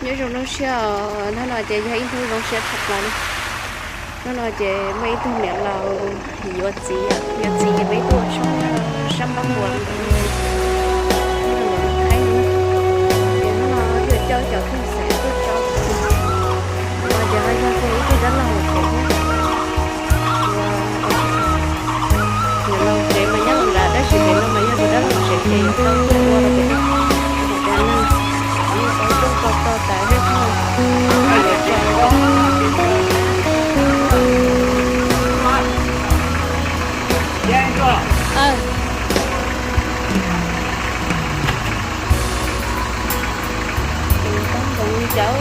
Nyob zoo hnub siab os, hnub no ces yog ib hnub zoo siab tshaj plaws li. Hnub no ces muaj ib tug niam laus yuav txiv, yuav txiv ces peb tuaj sab, sab Npab Npuas ntawd, ntawm Nab Khaib. Ces hnub no thiaj coj cov phooj ywg tuaj tso, no ces ho yog kiag ib tug dab laug tsev thiab. Niam laus tsev mas nyob nram tab sis pem no mas yog tus dab laug tsev ces yuav tau tuaj ua rau pem no. Tam sim no tau tuaj tso tso tas zeb no. Ntau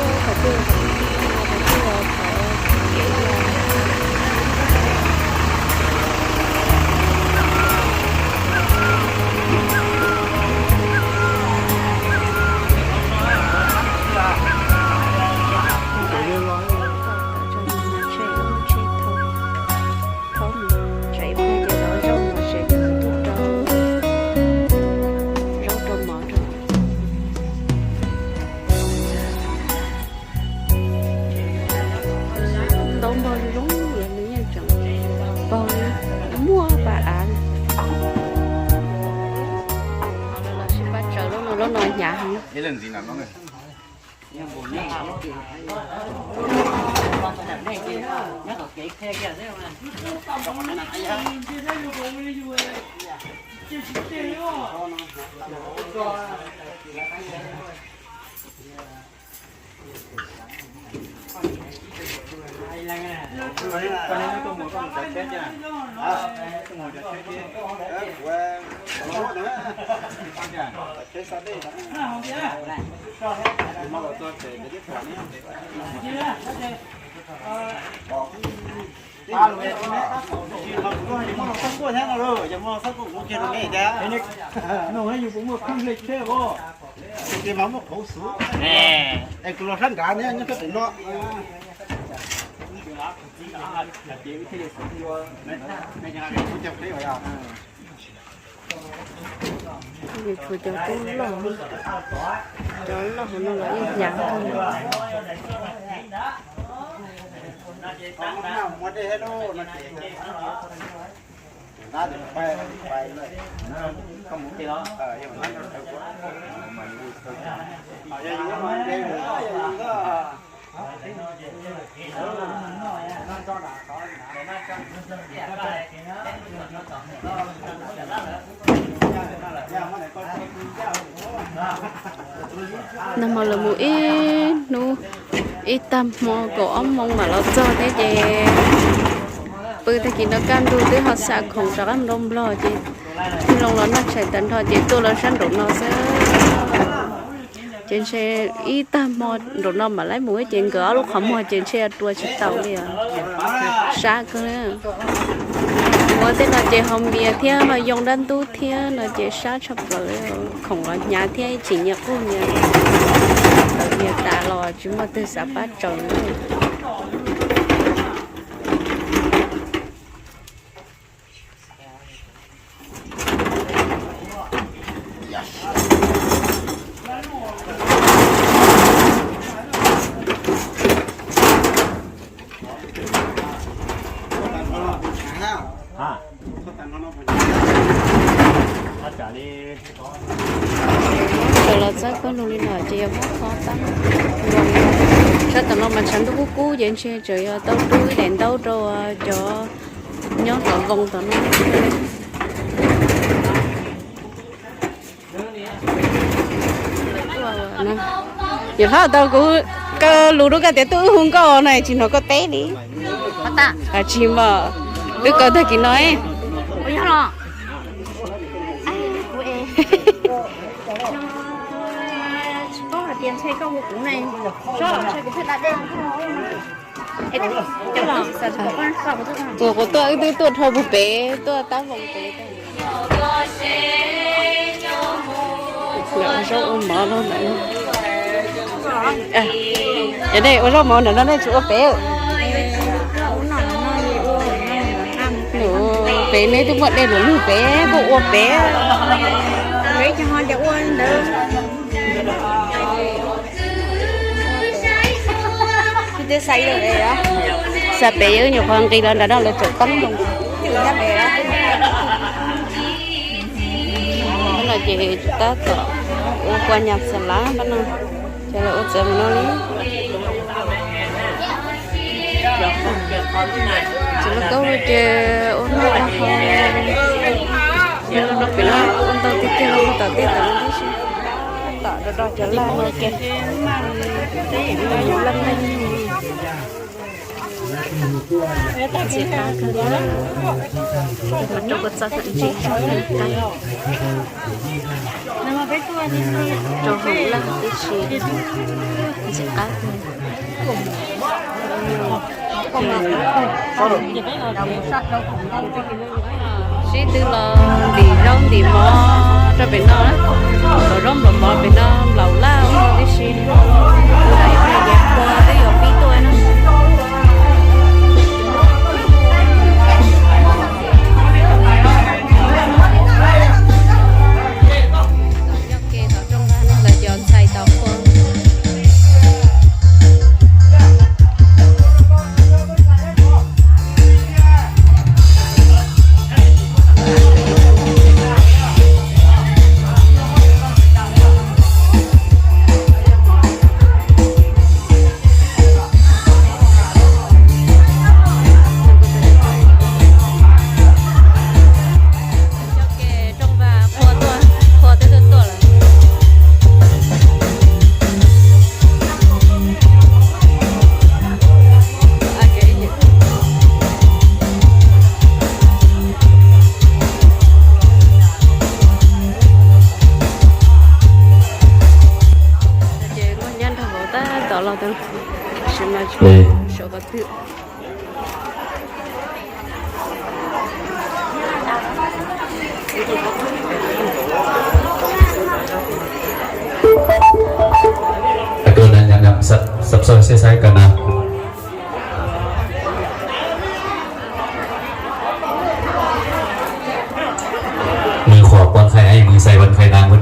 npog zoo zoo lawm nws yeej tseem paug li, muaj pas av. Los sib pab tsaws lub no, lub no hnyav heev. Kuv los sab nrad nyob sab pem no. Cov tub loj, cov loj hauv no los yeej hnyav kawg. Nag hmo lawv mus ib hnub, ib tag hmo kaum ob moos mam los txog thiab ces pw tag kis no kaj ntug twb ho xa khoom rov qab mus rau Nplog ces tig loo los noj tshais tag nrho ces tuaj los sab nraum no xwb. Ces ntshe ib tag hmo nraum no mam laib mus ces nkawd ob lub qhov muag ces ntshe rua tsis tau li os. Sab kawg. Ua tej no ces ho npias thiab ho yoo dab ntub thiab no ces sab tshaj plaws li, khoom los hnyav thiab tsim nyias qub nyias tawv nyias tas los tsis muaj twg xav pab tsaws li. Tawm los txog pawg lug li no ces yog muab kho tab. Sab tom no mas tshav ntuj kub kub ces ntshe tseem yog tau rub ib daim ntaub rau cov nyob tom Voos tom no. Yawm hlob tau kuv kaw lus rau koj tias tuaj wb hu nkauj no tsis hnov koj teb li. Tsis mas, twb kaw tag kis no. Ua kuv tuaj wb twb tuaj dhau puag pem tuaj tab Voos pem. Ua zaub ua mov no ntawm no. Cov nej ua zaub mov ntawm no nej tsis ua pem. Pem neb twb muaj dej lug lug pem kuj ua pem. Ua ntawd. Xav pem wb nyuam qhuav nqis los nram no lawv tseem tab nploos. Tab no ces tab tom ua kua nyas xas lav tab no, ces lawv ua txawv mus no li. Ces lub taub ces ua noj ua haus, nyob rau pem no ua ntau tiag tiag, ua tom tej tom no tib si. Tom do do cov laj no ces laj meej. Ntxim qab kawg li na, rau kua txaj ntsim qab, rau hauv laj tib si, ntxim qab kawg. Sib tw los ntim zaub ntim mov rau pem no, nplaum zaub nplaum mov pem no, nplaum laj ub no tib si. Tus ntawd yog peb yuav pib tuaj no. Coj ke tom rooj vag no lawv cov ntxhais tau qhua. Coj ke rooj vag qhua tuaj, qhua twb tuaj tuaj lawm. Ces muaj nyab nrog vauv tab tom los tab sis mas tsis paub saum qhov twg. Sab sab saib saib kawg na. Mws khuam pov nqhaij, mws xais pov nqhaij na, phooj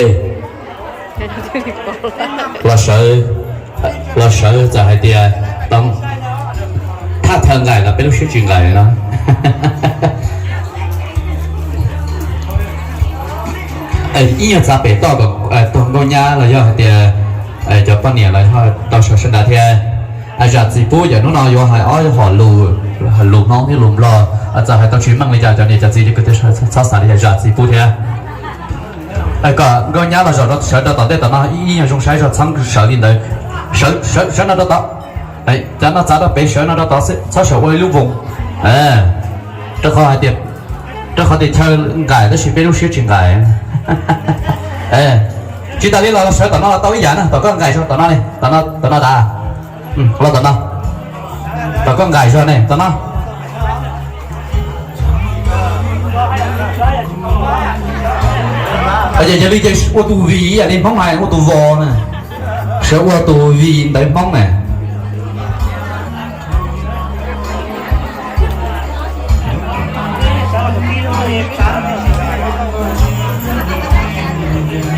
ywg. Los sawv, los sawv txawm hais tias tau thaj chaw nqaim los peb lub siab tsis nqaim no. Ib nyuag txav pem toj kom tog nkauj nyab los yog hais tias cov poj niam los tau sawv sawv daws thiab. Zam txim pub, cov hnub no yuav hais ob hom lus, lus Hmoob thiab lus Nplog, txawm hais tau tsis meej li cas cov niam cov txiv ces kuv thiaj txhob xav li cas, zam txim pub thiab. Kom nkauj nyab los zaum sawv rau tom ntej tom no, ib nyuag zoo saib zog txhob sawv li ntawd. Sawv, sawv, sawv no rau tod. Cov no txav rau pem, sawv no rau tod xwb, txhob sawv ua ib lub voos. Rau qhov hais tias, rau qhov tias chaw nqaim tab sis peb lub siab tsis nqaim. Tsis tas li los sawv tom no los tau ib yam na, tom koj nqaim zog tom no ne, tom no, tom no tas. Los tom no, tom koj nqaim zog ne, tom no. Yog li ces ua tus vij ib yam li Hmoob hais ua tus vos na, sawv ua tus vij ntawv Hmoob na.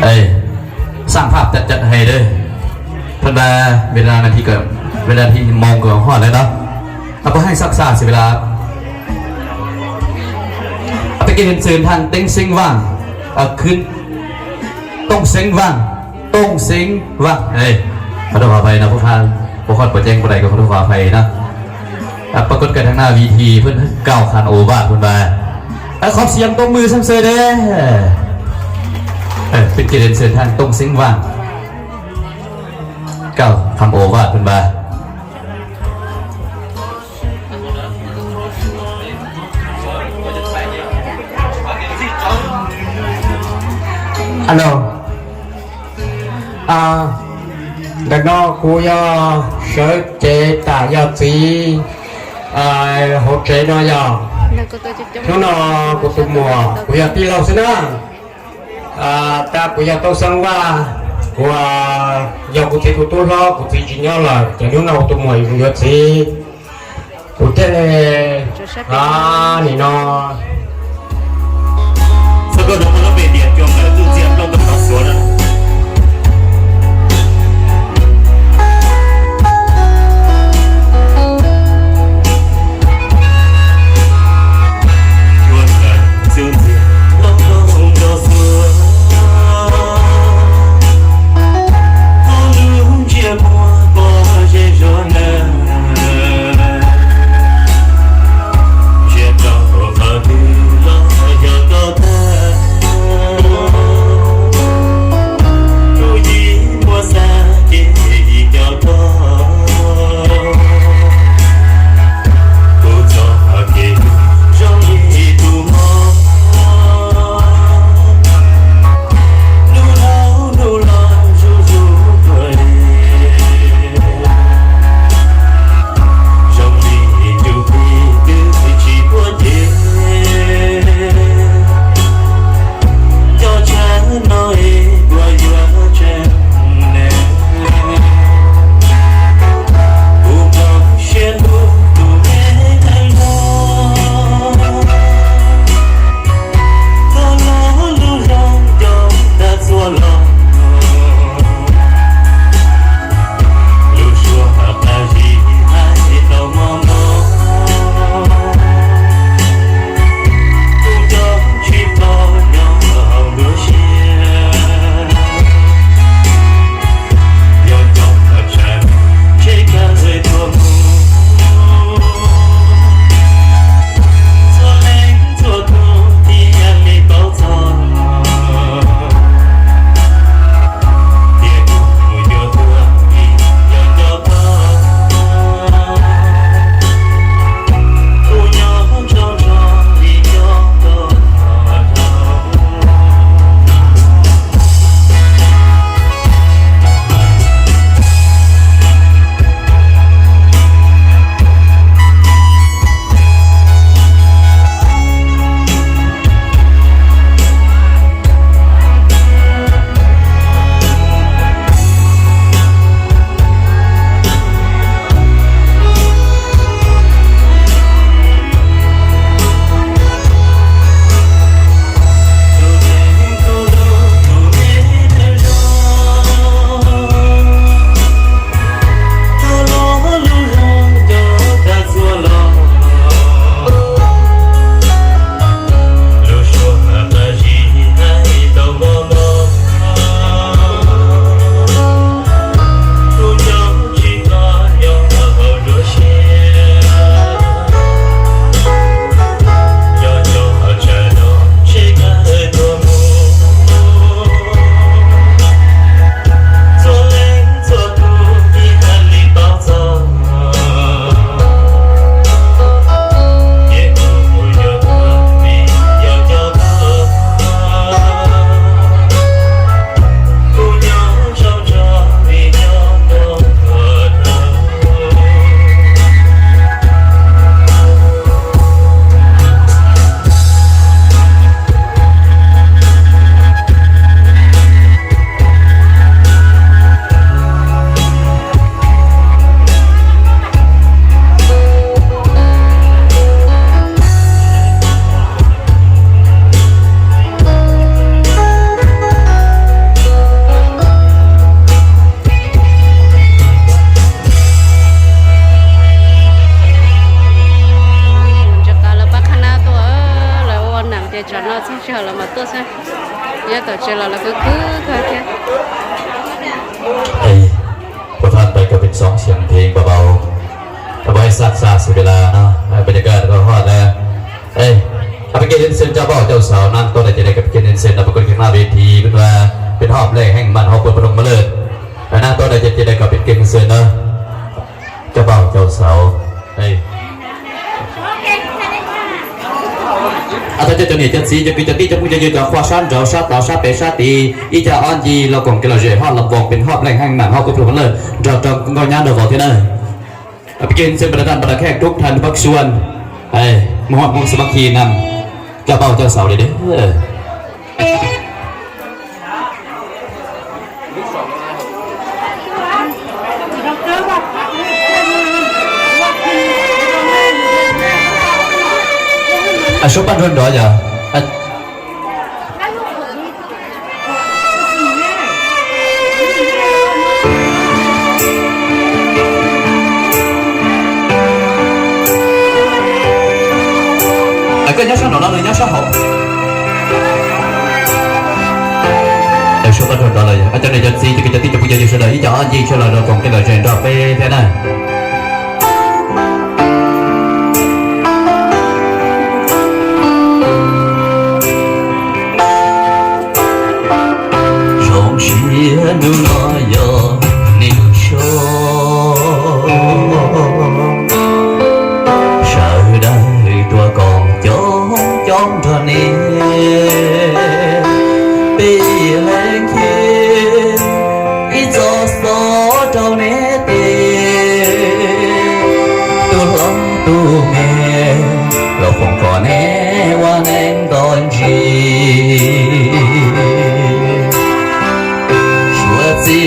Ê, sàng phap chặt chặt hề đấy. Phần ba, Việt Nam này thì cỡ, Việt Nam thì mông cỡ hoa đấy đó. Nó có hai sắc xa xì Việt Nam. Tôi kia hình sự thằng Tĩnh Sinh Vàng, à, khuyên Tông Sinh Vàng, Tông Sinh Vàng. Ê, khổ đau khổ phầy nó phúc tha, phúc khót phúc chén phúc đẩy khổ đau khổ phầy nó. ปรากฏการณ์ทางหน้าเวทีเพิ่นก้าวขันโอวาทเพิ่นว่า ขอเสียงตบมือซ้ำเซยเด้อ เป็นเกียรติเรียนเชิญท่าน ต้ง เซ้งว่าง กล่าวคำโอวาทเพิ่นว่า Alo. Ntawm no kuv yog sawv cev tam yog txiv hauv tsev no yog. Hnub no kuv tus muam kuv yog tij laug xwb na. Tab kuv yog Tooj Xeeb Vaj, kuv yog kuv txiv tus tub hlob, kuv txiv tsis nyob lawm ces hnub no kuv tus muam yuav txiv. Kuv thiaj li nim no. Sawv daws los mus lub npe tias cua nkawm txuj ntxiag plaub ntug qhov suav na. Los mas tuaj xwb, nyob tom tsev los los khwv khwv kawg thiab. Ê, พวกท่านไปก็เป็นสองเสียงเพลงเบาๆ เอาไว้สร้างสร้างเสียเวลาเนาะ บรรยากาศก็ฮอดแล้ว Ê, អភិកិច្ច ហ៊ាន សឿន ចៅបោកចៅសោ ណាំងតូនដែលជាអ្នកអភិកិច្ច ហ៊ាន សឿន ដល់ប្រគល់ខាងណា វេធី ពិតថា เป็นหอบแรกแห่งมัน หอบเปิดประถมฤกษ์ ណាំងតូនដែលជាអ្នកអភិកិច្ច ហ៊ាន សឿន ណា ចៅបោកចៅសោ Ê. Thov cov niam cov txiv cov kwv cov tij cov phooj cov ywg cov qhua sab nraud sab tod sab pem sab tid ib cag ob ncig los koom kev lom zem hoj los voos pem hoj plees heej mam hoj kuj plhu lawm nrog rau nkauj nyab nrog vauv thiab na. Peb cia li ntxeev npam dab npam dab khej tub thaj ntu pab suan, mus hoj mus xab khi nam coj pab coj xaus li. Suab paj nrog nrov yog. Koj nyob sab nraum no, nws nyob sab hauv. Suab paj nrog nrov lawm, cov niam cov txiv cov kwv cov tij cov phooj cov ywg sawv daws ib co ob ncig tshuaj los rau koom kev lom zem nrog peb thiab na. Zoo siab hnub no yog hnub zoo, sawv daws tuaj koom coob coob nrog nej, peb leeg khwv ib txoj xov rau nej tes, tus hlob tus me los foom kom nej ua neej nto ntsis. Suav txij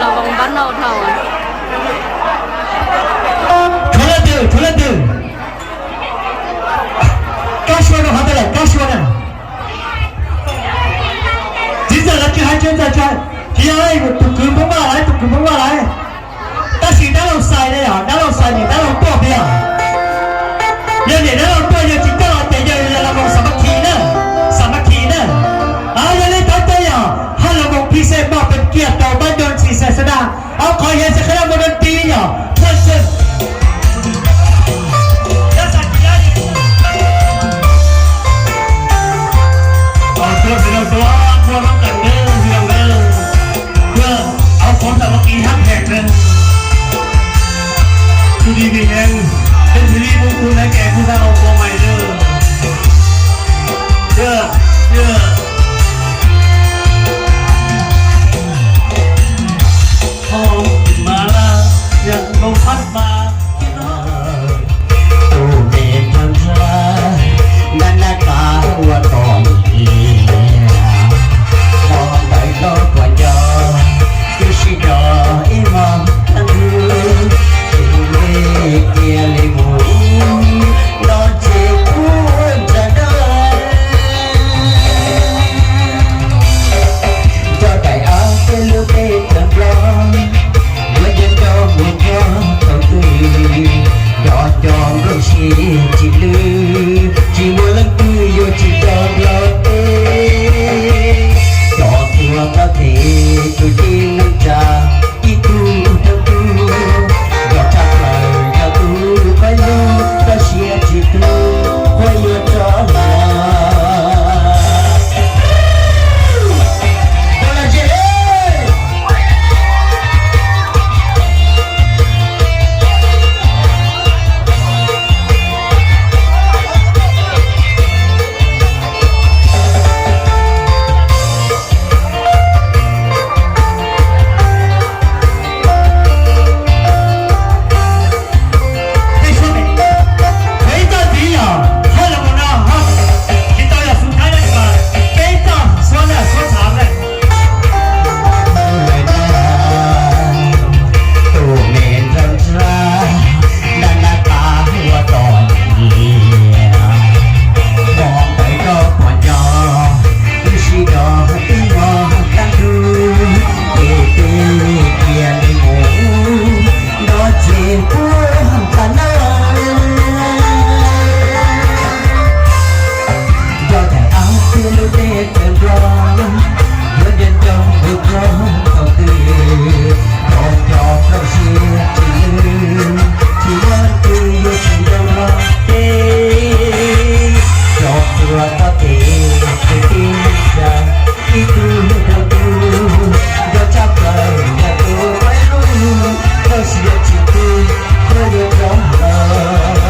Los voo npab noj dhau. Tshuav leej twg, tshuav leej twg? Kab Sua rau qhov twg lawm, Kab Sua na? Txiv ntxawm los tsis hais, tsis ntxawm tsis hais, tsis yog, tus kwv Hmoob Vaj lawm, tus kwv Hmoob Vaj lawm. Tab sis dab laug Xais na yom, dab laug Xais niam dab laug tuaj tiag. Yog niam dab laug tuaj yog tsis coj los ces yog los mus xa ma khi na, xa ma khi na. Yog li tau tuaj yog hab los mus phi xej moj pes kiag rau pab nco ntsis xais xas daj. Au qhov yog xais qhia daj mus rau ti yog. Au qhov tam ua kiv hab phem na. Tus di vi heev, tej thwv li mus kuv nai ke kuv xa hau kua mais na. Hom mas laj, yog nplooj fab mas. Tus me nrog nrag, ntab nab qab ua tog ntxias, hmo ntawd koj puas nco, twb sib nco ib hmos tag nrho, ces me cia li mus, no ces kuv ua ntsag dawb. Nco daim av tej lub teb chaws Nplog, muab nco nco mus nrog thaum twg, nco nco nplooj siab tsis lwj, tsis muaj leej twg yuav tsis nco Nplog teb. Cov tuag txoj kev tus tij neej tsa, ib tug dhau tus, nco tshaj plaws yog tus qhov ncauj txoj sia tsis tu, qhov yuav rov los. Thaum twg thaum nco txoj sia tsis lwj, tsis muaj leej twg yuav tsis nrog los ces, cov txuas txoj kev tus tib yam, ib tug hlub thaum twg, nco tshaj plaws yog tus peb lub, txoj sia tsis twg, koj yuav rov los.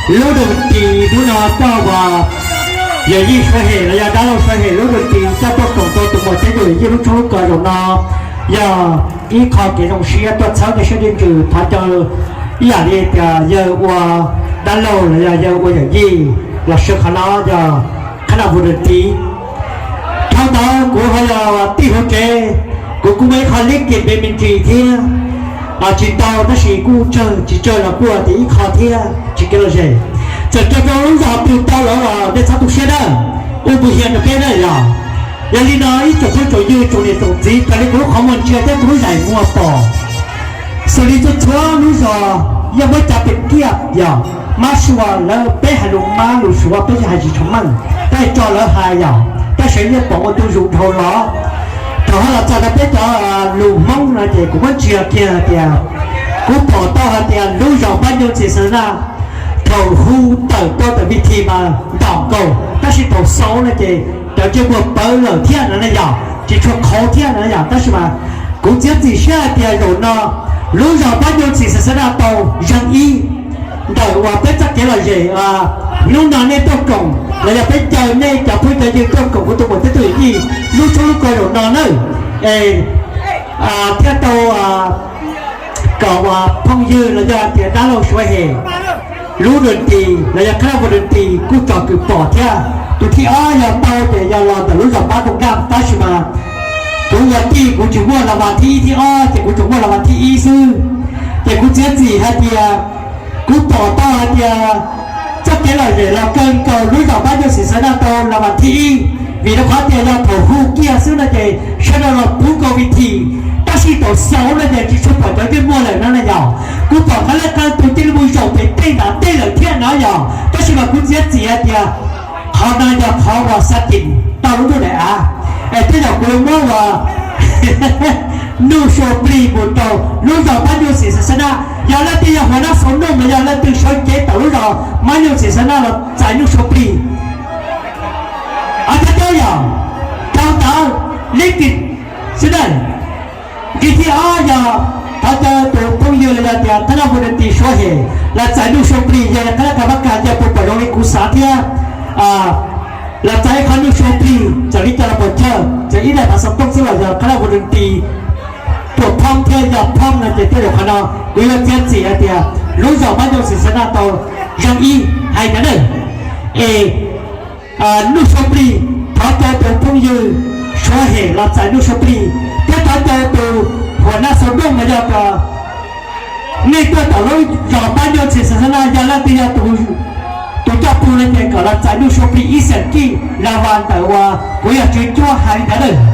Lub dua tis hnub no coj uas yawm yij Suav Hem los yog dab laug Suav Hem lub dua tis coj tuaj koom rau tus muam thiab tus yawm yij lub tshoob lub kos zaum no yog ib qho kev zoo siab tuaj txhawb nej siab ntsws thov caw ib yam li tias yawg ua dab laug los yog yawg ua yawm yij los saib qhov no yog qhab naj vo dua tis. Dhau ntawd kuv ho yog tij hauv tsev, kuv kuj muaj ib qho lib kis me me ntsis thiab, tsis ntau tab sis kuj tsawg tsis tsawg los kuj tias ib qho thiab tsis kev lom zem. Txawm raug rau lub zog twg tau los nej txhob tu siab dawb, ua mus hias rau peb dawb yog. Yog li no ib tsoom phooj tsoom ywg tsoom niam tsoom txiv raws li kuv lub qhov muag ntsia thiab kuv lub zais muag pom, xws li txhua txhua lub zos yeej muab cov pes kiaj yog mab sua lawv peb hais lus mab lus suav peb yeej hais tsis tshua meej, tab sis tso lawv hais yog tab sis yeej pom ua ntu zus dhau los. Thaum ho los txog rau peb cov lus Hmoob no ces kuv muab ntsia kiag hais tias kuv pom tau hais tias lub zos Pab Nyoog Txhis Xas Naj thaum hu tawm rau ntawm vij thi mas ntom nkaus tab sis thaum xaus no ces cov ntsej muag pawv lawm thiab no na yog tsis tshua qhauv thiab no na yog tab sis mas kuv txiav txim siab hais tias zaum no lub zos Pab Nyoog Txhis Xas Naj tau zeeg ib ntawm uas peb txoj kev lom zem. Hnub no nej tuaj koom los yog peb caw nej cov phooj cov ywg tuaj koom kuv tus muam thiab tus yawm yij lub tshoob lub kos zaum no na, es thiaj tau kom uas phooj ywg los yog tias dab laug Suav Hem lub dua tis los yog qhab naj vo dua tis kuj tsom kwm pom thiab. Tus thib ob yog tau ces yog los ntawm lub zos Pab Koom Daj tab sis mas kuv ua tij kuv tsis muaj las vas thib ib thib ob ces kuv tsuas muaj las vas thib ib xwb. Ces kuv txiav txim hais tias kuv pom tau hais tias txoj kev lom zem los kawg nkaus lub zos Pab Nyoog Txhis Xas Naj tau las vas thib ib, vim rau qhov tias yog thaum hu kiag xwb no ces sawv daws los puv nkaus vij thi, tab sis thaum xaus no ces tsis tshua pom cov ntsej muag lawm no na yog. Kuv pom qab laj qab tus cia li mus zaum pem tej nram tej lawm thiab no yog, tab sis mas kuv txiav txim hais tias qhov no yog qhov uas xa tim tau lub ntuj daim av, es tej zaum kuv yuav muab uas Nuj Sua Plig mus rau lub zos Pab Nyoog Txhis Xas Naj. Yog leej twg yog Huas Nab Xauv Nooj los yog leej twg sawv cev tom lub zos Pab Nyoog Txhis Xas Naj los txais Nuj Sua Plig. Ab, thab cab yog rau ntawd lib kis xwb na. Kis thib ob yog thov caw tus phooj ywg los yog tias qhab naj vo dua tis Suav Hem los txais Nuj Sua Plig, yog qhab naj kas pab kas yog puas pom zoo li kuv xav thiab. Los txais ib qho Nuj Sua Plig txawm li cas los puas chawj, txawm ib daim pav xov tooj xwb los yog qhab naj vo dua tis puas phoob thiab yog phoob no ces tej zaum qhov no kuv yuav txiav txim hais tias lub zos Pab Nyoog Txhis Xas Naj tau zeeg ib hais ntawd na. Es Nuj Sua Plig, thov caw tus phooj ywg Suav Hem los txais Nuj Sua Plig thiab thov caw tus Huas Nab Xauv Nooj los yog nej tuaj tom lub zos Pab Nyoog Txhis Xas Naj yog leej twg yog tus coj pug no ces kom los txais Nuj Sua Plig ib xees kij las vas ntawm uas kuv yog tswv cuab hais li ntawd na.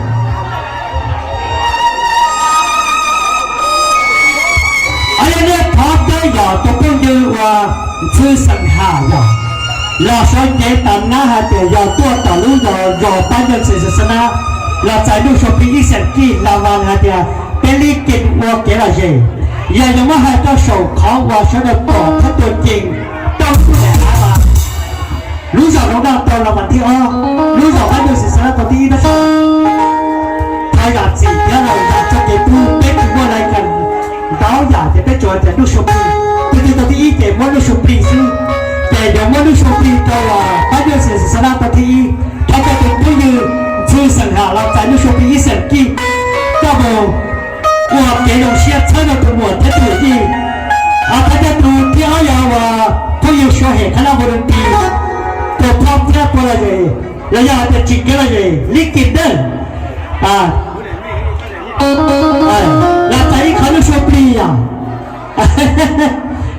Yog nej thov caw yog tus phooj ywg uas Ntxhw Xeem Ham yog los sawv cev tas nab hais tias yog tuaj tom lub zos Pab Nyoog Txhis Xas Naj los txais Nuj Sua Plig ib xees kij las vas hais tias peb lib kis ua kev lom zem. Yog yuav muab hais rau saum qhov uas sawv daws pom thiab tuaj ceem tau lub daim av mas lub zos Hmoob Daj tau las vas thib ob, lub zos Pab Nyoog Txhis Xas Naj tau thib ib tab sis thov zam txim thiab los zam txoj kev pub peb tsis muaj lais kas ntau yam ces peb tsuas hais tias Nuj Sua Plig, tus twg tau thib ib ces muab Nuj Sua Plig xwb. Ces yuav muab Nuj Sua Plig rau los Pab Nyoog Txhis Xas Naj tau thib ib. Thov caw tus phooj ywg Ntxhw Xeem Ham los txais Nuj Sua Plig ib xees kij coj mus ua kev zoo siab txhawb rau tus muam thiab tus yij. Thov caw tus thib ob yog uas phooj ywg Suav Hem qhab naj vo dua tis puas phoob thiab puas lom zem los yog hais tias tsis kev lom zem lib kis dawb los txais ib qho Nuj Sua Plig yog.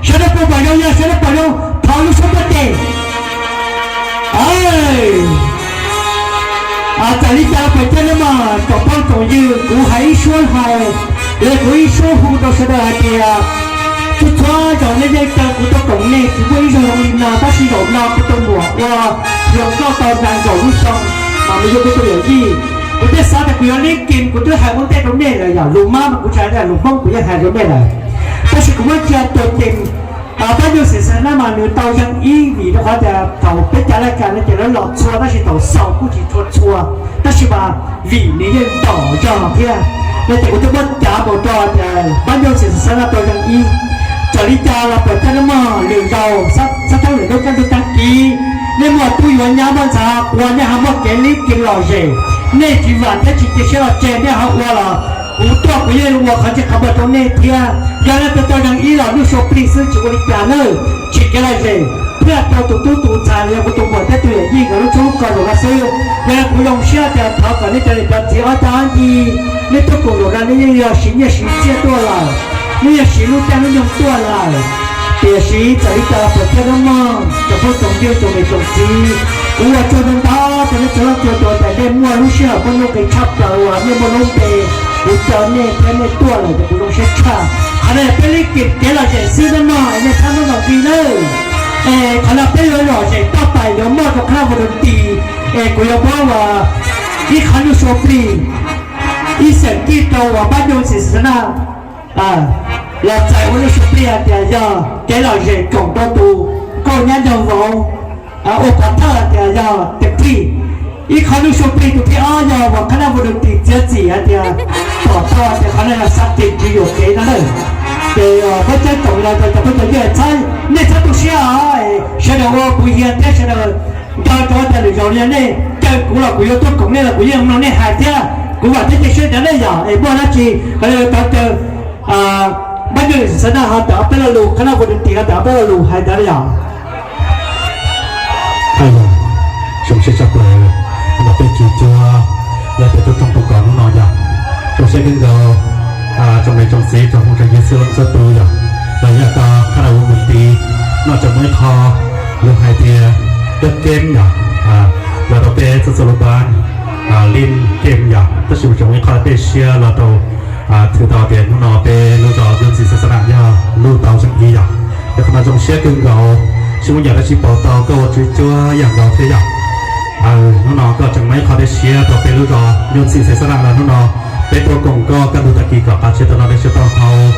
Sawv daws puas pom zoo, yog sawv daws pom zoo thov lub suab tuaj tes. Txawm li cas los pom coj nej mas tsoom phooj tsoom ywg, kuv hais ib suab hais, los kuv ib suab hu rau sawv daws hais tias txhua txhua zaus nej yeej caw kuv tuaj koom nej tsis muaj ib zaug zoo li no, tab sis zaum no kuv tus muam ua hluas nkauj tau nees nkaum lub xyoo mas mus yuav kuv tus yawm yij. Kuv thiaj xav tias kuv yuav lib kis, kuv twb hais ua ntej rau nej lawm yog lus mab mas kuv tsis hais, lus Hmoob kuv yeej hais rau nej lawm. Tab sis kuv muab cia tuas cees Pab Nyoog Xim Xas Nab mas nws tau zeeg ib vim rau qhov tias thaum peb cov laj kab no ces lawv los txhua tab sis thaum xaus kuj tsis tshua txhua, tab sis mas vim nws yeej ntom zog thiab no ces kuv thiaj muab cav mus rau tias Pab Nyoog Xim Xas Nab tau zeeg ib. Txawm Txawm li cas los pam caj nab mog, lwm zaus xab thaub lwm hnub kaj ntug tag kis, nej muaj tub yuav nyab muaj ntxhais quas nej ho muaj kev lib kis lom zem, nej tsis vam thiab tsis cia siab los tseg nej ho ua los kuv tuaj kuv yeej ua qhov tsis qhov muag rau nej thiab. Yog nej tau tau zeeg ib los lub suab plig xwb tsis ua li cas nawb, tsim kev lom zem thiaj rau tus tub tus ntxhais los yog kuv tus muam thiab tus yawm yij nkawd lub tshoob lub kos zaum no xwb. Yog kuv zoo siab tias thov kom nej cov niam cov txiv ob cag ob ncig, nej tuaj koom zaum no nej yeej yog siv nyiaj siv txiaj tuaj lawm, nej yog siv lub caij lub nyoog tuaj lawm. Tiam sis txawm li cas los pam caj nab mog, tsoom phooj tsoom ywg tsoom niam tsoom txiv, kuv ua tsaug ntau ntau rau nej txhua leej txhua tus tias nej muaj lub sij hawm muaj nuj nqis tshaj plaws uas nej muaj lub npe, kuv caw nej thiab nej tuaj lawm ces kuv zoo siab tshaj. Qhov no yog peb lib kis kev lom zem xwb nawb mog, es nej txhob muab nkaus nqi nawb. Es qhov no peb yuav lom zem toj pais yuav muaj rau khab laj Vodunti, es kuv yuav muab ua ib qho lub suab plig, ib xeem kij rau uas pab nyuj xim xas na los txais ua lub suab plig hais tias yog kev lom zem koom rau tus nkauj nyab nraug vauv, ua pov thawj hais tias yog tiam plig. Ib qho lub suab plig tus thib ob yog uas khab laj Vodunti txiav txim hais tias pom tau tias qhov no yog xav tim tsis yuam kev no na. Ces peb caw koom los rau cov phooj cov ywg, nej txhob tu siab os, sawv daws ua kuv hiam thiab sawv daws nco ntsoov tias lwm zaus yog nej caw kuv los kuv yuav tuaj koom nej los kuv yeej mloog nej hais thiab. Kuv vam thiab cia siab tias nej yog es muaj dab tsi los yog tau caw pab nyuj xim xas na ho tawm ob peb lo lus, khab laj Vodunti ho tawm ob peb lo lus hais ntawd yog. Zoo siab tshaj plaws uas peb tsis cuag yog tias tuaj tsoog tus kos hnub no yog zoo siab kawg nkaus. Tsoom niam tsoom txiv tsoom phooj tsoom ywg txhua leej txhua tus yog los yog tau khab laj Vodunti no tseem muaj ib qho lus hais tias dab kem yog los rau peb txhua txhua lub pab lij kem yog, tab sis tseem muaj ib qho dab siab los rau thwm tau tias hnub no peb lub zos Nyuj Xim Xas Xas Nas yog lub tau zeem ib yog. Yog qhov no zoo siab kawg nkaus, tsis muaj yam dab tsi pauv tau koj ua tswv cuab yam nkaus thiab yog. Hnub no koj tseem muaj ib qho dab siab rau peb lub zos Nyuj Xim Xas Xas Nas los hnub no peb tuaj koom koj kaj ntug tag kis kom qab tsheb tau noj dej siab tau haus.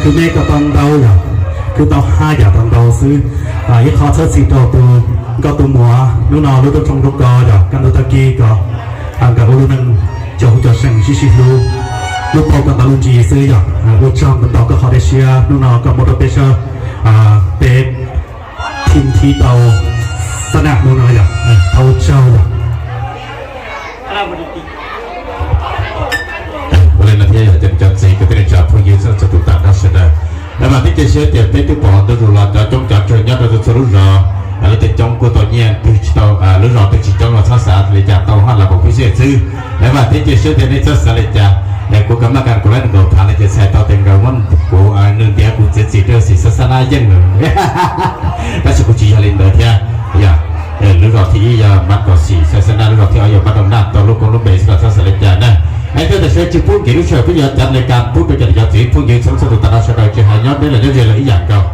Khwv me koj tau ntau yog, khwv tau haj yam tau ntau xwb. Ib qho txhawb txhim rau tus nkauj tus muam hnub no lub rooj tshoob rooj kos yog kaj ntug tag kis kom nkawd ua lub neej cov hu cov seem sib sib hlub, lub paub koj ntau lub ntsis xwb yog. Ua tsaug ntau ntau koj qhov dej siab hnub no koj muab rau peb sab peb thim thib tau xab nam hnub no yog. Thov ua tsaug yog. Ua li no thiab yog cov niam cov txiv kwv tij neej tsa phooj ywg txhua tus tag nrho sawv daws, lawv vam thiab cia siab tias peb twb pom ntu zus los cov coob cov tsawg nyob rau txhua txhua lub zos, lawv tej coob kuj tau nyiaj twg tsis tau, lub zos twg tsis coob los txhob xav li cas, tau haj los pom khwv xwb xwb. Lawv vam thiab cia siab tias nej txhob xav li cas. Kuv kam maj kam kuv lab nkaus thav li ces txhais tau tias nkawd muab kuv nws ntiav kuv txiav txim rau Xim Xas Xas Nas yeej lawm. Tab sis kuv tsis yog li ntawd thiab. Yog lub zos thib ib yog Mab Kom Xim Xas Xas Nas, lub zos thib ob yog Mab Rau Naj, tau lub koob lub npe xwb los txhob xav li cas na. Es thiab tam sim no tsis pub nkim lub sij hawm, peb yuav cav li kas pub rau cov niam cov txiv phooj ywg txhua txhua tus tag nrho sawv daws tsis hais nyob deb los nyob ze los ib yam nkaus.